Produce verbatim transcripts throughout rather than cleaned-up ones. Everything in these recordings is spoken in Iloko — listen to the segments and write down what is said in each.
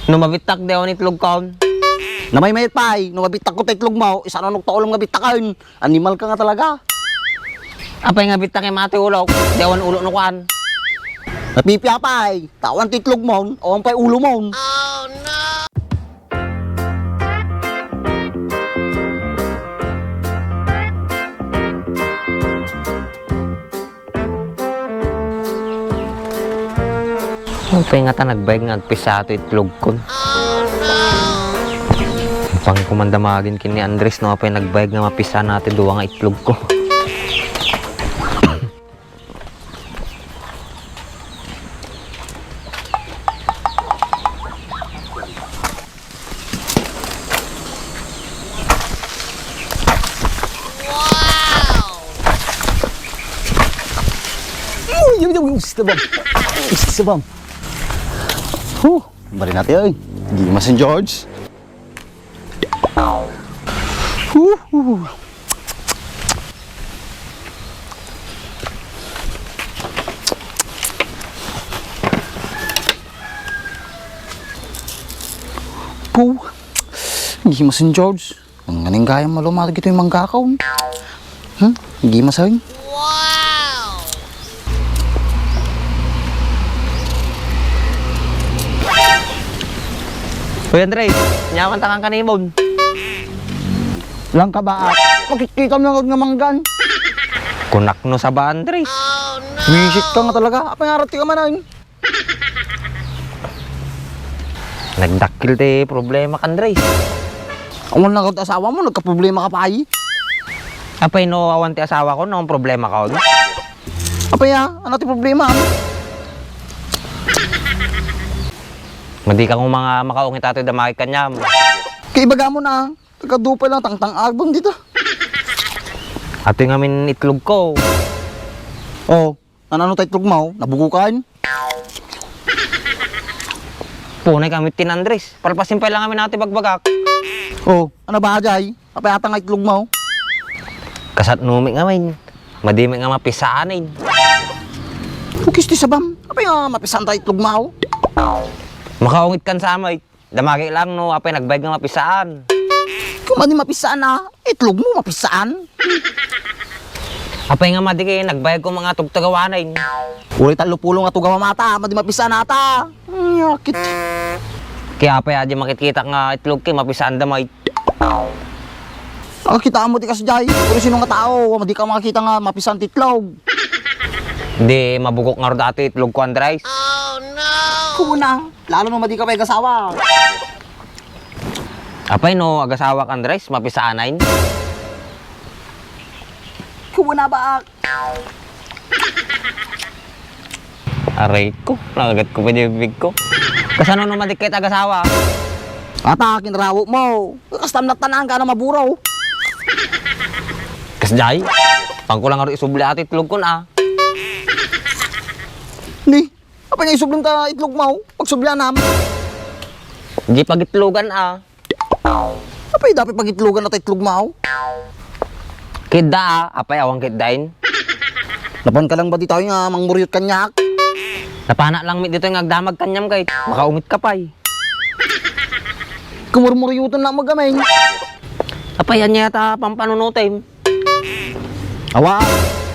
No mabittak, di awan itlog kon. Namaymayat pay, no mabittak ko ta itlog mo, isananok ta ulo nga bittaken. Animal ka nga talaga. Apay nga bittak nga mati ulok, di awan ulo no kuan. Napipiapay, ta awan ti itlog mo, awan pay ulo mo. Apay nga ta nagbayag nga agpisa to itlog kon. Pangkumandamagen ken ni Andres no apay nagbayag nga mapisa na ti dua nga itlog ko. Uy, uy, uy, uy, usta, bam. Usta, bam. Huh, bari natin, oy. Di masin, George. Huh, huh. Puh. Di masin, George. Ang ganing gayam maluma dagitoy manggakaw. Hmm? Di masawing. Hoy, Andres, nyaman ta kan kanimon. Lang ka ba? Makikita mo lang nga manggan. Kunak no saba, Andres. Wisit ka nga talaga. Apay nga arat ti kamanan? Nagdakkel ti problema kan, Andres. Awan na ti asawa mo, nagkaproblema ka pay. Apay no awan ti asawa ko, no problema ka on? Apay a, ano ti problema? Madi ka nga makaungit atoy damagek kaniam. Kaibaga mo na, taga dupay lang tangtang agbon dita. Atoy ngamin itlog ko. Oh. Ano, ano ta itlog mo? Nabugukan? Punay kami tin Andres. Palpasin pa lang kami nati bagbagak. Oh, ano ba, Jay? Apay ata nga itlog mo? Kasat numi nga, men. Madimi nga mapisaan, eh. Ukis ti sabam. Apay nga mapisaan ta itlog mo? Makaungit kan samay. Damagek lang no apay nagbayag nga mapisaan. Kung madi mapisaan a, itlog mo mapisaan. Apay nga madi ket nagbayag ko nga tugtugawanen. Uray tallo pulo nga tugawa mata, madi mapisaan ata. Ay, akit. Kaya apay a di makitkita nga itlog ket mapisaan da, may. Akita mo ti kasdiay, uray sino nga tao, madi ka makakita nga mapisaan ti itlog. Di mabugok ngarud atoy itlog ko, Andres. Kuna. Lalo no madi ka pay agasawa. Apay no agasawak, Andres, mapisaanen? Kuna baak. Aray ko, nagagat ko pa di bibig ko. Kasano no madi ket agasawa? Ata, kinrawo mo. Kastam na tanan ka na maburo. Kasdiay? Pangkulang nga isubli atoy itlog kon a. Ni, Apay nga isublim ta itlog mo? Pagsublianam. Di pagitlogan a. Apay dapat pagitlogan ta itlog mo? Kidda a, apay awan kiddain. Napan ka lang ba ditoy nga mangmuryot kaniak? Napana lang met ditoy nga agdamag kaniam ket makaungit ka pay. Kumurmuryoton na mo gamay. Apay ania ta pampanunutem? Awan,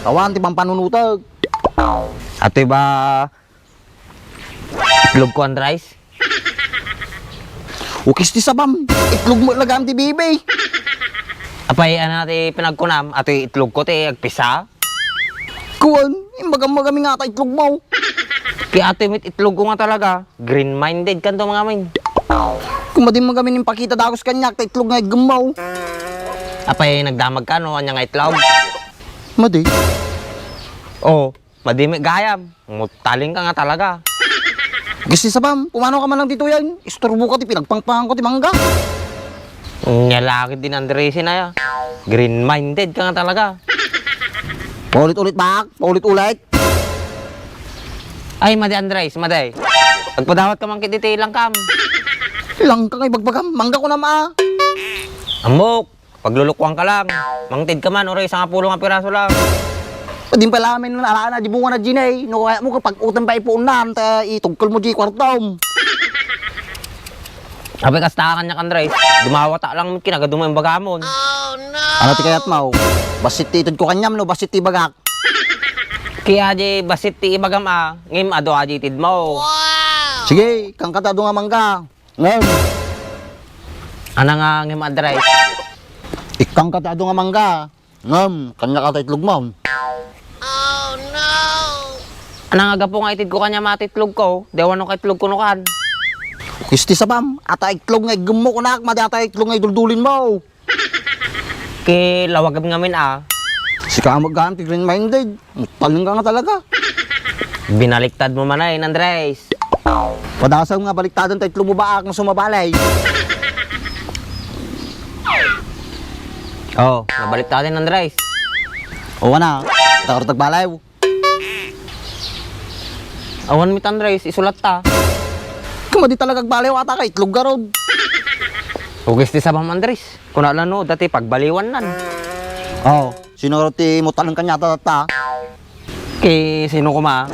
awan ti pampanunutek. Atoy ba Itlog ko, Andres? Ukis ti sabam. Itlog mo lagam ti bibi. Apay, ano ti pinagkunam? Atoy itlog ko ti agpisa? Kuwan, imbagam magami nga ta itlog mo. Kaya atoy met itlog ko nga talaga. Green-minded kanto mga min. Kung madi magami ning pakita dagos kaniak ta itlog nga iggem mo. Apay, nagdamag ka, no? Anya nga itlog? Madi. Oh. Madi met gayam, mutaling ka nga talaga. Gusti sabam, pumanaw ka man lang ditoy. Isturbo ka ti pinagpangpangan ko ti mangga. Nya lagi din Andres na ya. Green-minded ka nga talaga. Paulit-ulit bak, paulit-ulit. Ay, madi Andres, madi. Agpadawat ka man ket ditoy langkam. Langka nga ibagbagam, mangga ko na ma. Ambok. Paglulukuan ka lang. Mangted ka man, uray sangapulo nga piraso lang. Di pala amin na ala na di bunga na Ginay. No kaya mo kapag utang pa ipunan, ta itugkol mo di kwartom. Apay kasta kaniak, Andres? Dumawata lang met kinagadumo imbagamon. Ano ti kayatmo? Bassit ti itedko kaniam no bassit ti ibagak? Kaya di bassit ti ibagam a, ngem adu a di itedmo. Sige, ikkanka ti adu nga mangga. Ngem. Ana nga ngem, Andres? Ikkanka ti adu nga mangga. Ngem, kaniak ta itlogmo. Ana nga gapu nga itedko kaniam a ti itlogko, di awan no kaitlogko no kan. Kisti sabam, ata itlog nga iggemmo kunak, madi ata itlog nga iduldulinmo. Ki lawagem ngamin a. Sika met gaan ti green-minded. Talingka nga talaga. Binaliktadmo manen, Andres. Padasam nga baliktaden ta itlogmo baak no sumabali. Oh, nabaliktaden, Andres. O, ana, ita ka rod agbaliw. Awan met, Andres, isulatta. Kama di talaga agbaliw, ata ka itlog garud. Ugis ti sabam, Andres. Kuna la no, dati pagbaliwannan. Oh, sino ti mutaleng kaniata tatta? Ki sino koma?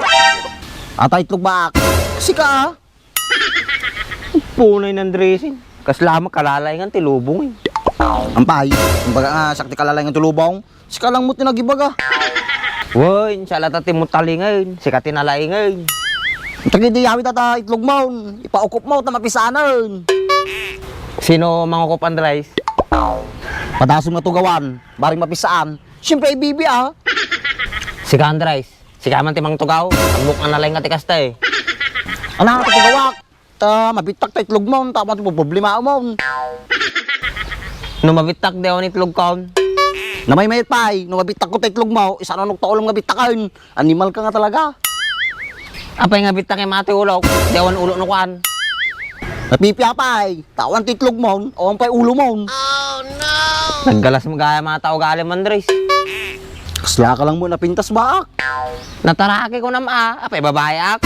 Ata itlog baak. Sika. Punay nan dressing. Kasla met kalalaingan ti lubong, eh. Ampay, kumbaga nga, siak ti kalalaingan ti lubong. Sika lang mo ti nagibaga. Wen, siya lata ti mutalingen. Sika ti nalaingen. Tagi di yawi tata itlog mo. Ipaukop mo, ta mapisanen. Sino mangukop, Andres? Padasem nga tugawan, bareng mapisaan. Siyempre, ibibi, ah. Sika, Andres. Sika man ti mangtugaw. Ammok nga nalaing nga ti kasta, eh. Ana, ti tugawak. Ta, mabittak ta itlog mo. Ta, mo ti problema mo. No mabittak, di awan itlog kon. Namaymayat pay, no mabittak ko ta itlog mo, isano nok ta ulo nga bittakon. Animal ka nga talaga. Apay nga bittak nga mati ulo, di awan ulo no kuan. Napipiapay, tawan ti itlog mo, awan pay ulo mo. Naggalas mo gaya mga tao gali, Andres. Kasla ka lang mo napintas baak. Nataraki ko nam a, apay babae ak.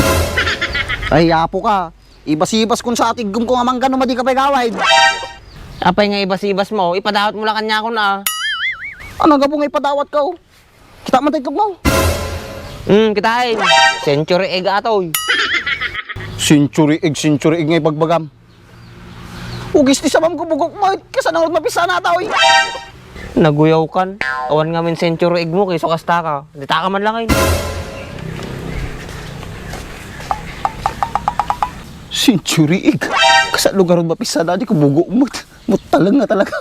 Ay, apo ka. Ibas-ibas kun sa atiggum ko nga mangga no madi ka pay gawid. Apay nga ibas-ibas mo, ipadawat mo la kanya kun a. Ano gapu nga ipadawat ka, oh? Kita man ta itlog mo. Hmm, kitain. Century egg atoy. Century egg, century egg nga ibagbagam. Ugis ti sabam ko bugok mo, kasano nga mapisana atoy? Naguyaw kan. Awan ngamin century egg mo, kayso kasta ka. Dita ka man lang, eh. Century egg? Kasano nga mapisana, di ko bugok mo. Mutalang nga talaga.